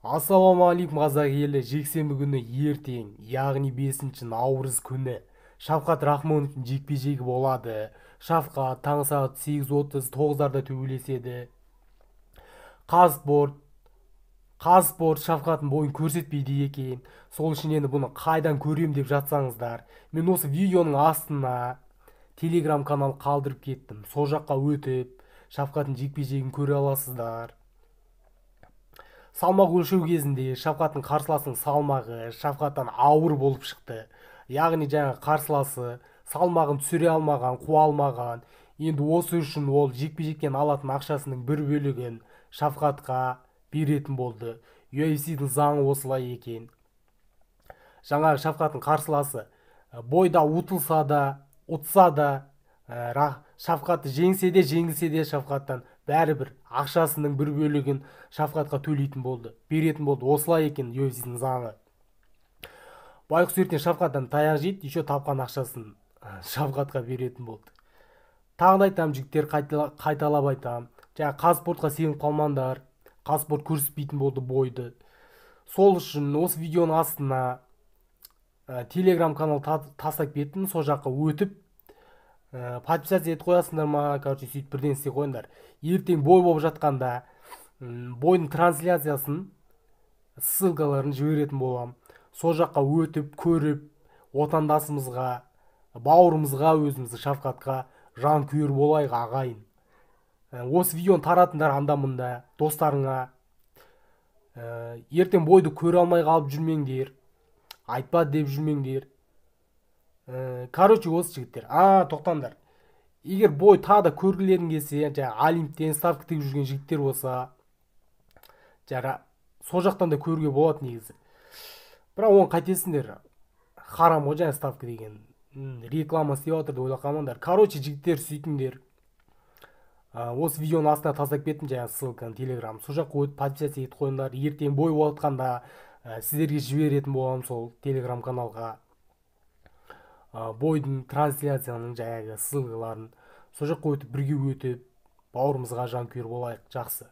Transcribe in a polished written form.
Ассалаумағалейкум, қазақ елі! Жексенбі күні, ертең, яғни 5 наурыз күні Шавкат Рахмоновтың жекпе-жегі болады. Шавкат таңғы сағат 8:30, 9-дарда төбелеседі. Қазспорт Шавкаттың бойын көрсетпейді екен. Сол үшін енді бұны қайдан көрем деп жатсаңыздар, мен осы видеоның астына телеграм канал қалдырып кеттім. Сол жаққа өтіп, Шавкаттың жекпе-жегін көре аласыздар. Салмақ өлшеу кезінде Шавкаттың қарсыласының салмағы Шавкаттан ауыр болып шықты. Яғни жаңа қарсыласы салмағын түсіре алмаған, қуа алмаған. Енді осы үшін ол жекпе-жектен алатын ақшасының бір бөлігін Шавкатқа беретін болды. UFC-дің заңы осылай екен. Жаңағы Шавкаттың қарсыласы бойда ұтылса да, ұтса да, Шавкатты жеңсе де, жеңілсе де, Шавкаттан бәрібір ақшасының бір бөлігін Шавкатқа төлейтін болды, беретін болды. Осылай екен UFC-дің заңы. Байғұс ертең Шавкаттан таяқ жейді, еще тапқан ақшасын Шавкатқа беретін болды. Тағы да айтамын, жігіттер, қайталап айтамын. Жаңа Қазспортқа сеніп қалмаңдар. Қазспорт көрсетпейтін болды бойды. Сол үшін осы видеоның астына телеграм канал тастап кеттім. Сол жаққа өтіп, подписаться етіп қоясыңдар ма, короче, сөйтіп бірден істей қойыңдар. Ертең бой болып жатқанда бойдың трансляциясын, ссылкаларын жіберетін боламын. Сол жаққа өтіп, көріп, отандасымызға, бауырымызға, өзіміздің Шавкатқа жанкүйер болайық, ағайын. Осы видеоны таратыңдар анда мында достарыңа. Ертең бойды көре алмай қалып жүрмеңдер, айтпа деп жүрмеңдер. Короче, осы, жігіттер. Тоқтаңдар. Егер бой тағы да көргілерің келсе, жаңа Олимптен ставка тігіп жүрген жігіттер болса, жаңа сол жақтан да көруге болады негізі. Бірақ оны қайтесіңдер, харам ғой жаңа ставка деген. Реклама істеп жатыр деп ойлап қалмаңдар. Короче, жігіттер, сөйтіңдер. Осы видеоның астына тастап кеттім жаңа ссылканы, телеграм. Сол жаққа өтіп, подписаться етіп қойыңдар. Ертең бой болып жатқанда сіздерге жіберетін боламын сол телеграм каналға бойдың трансляцияның жаңағы ссылкаларын. Сол жаққа өтіп, бірге өтіп, бауырымызға жанкүйер болайық. Жақсы.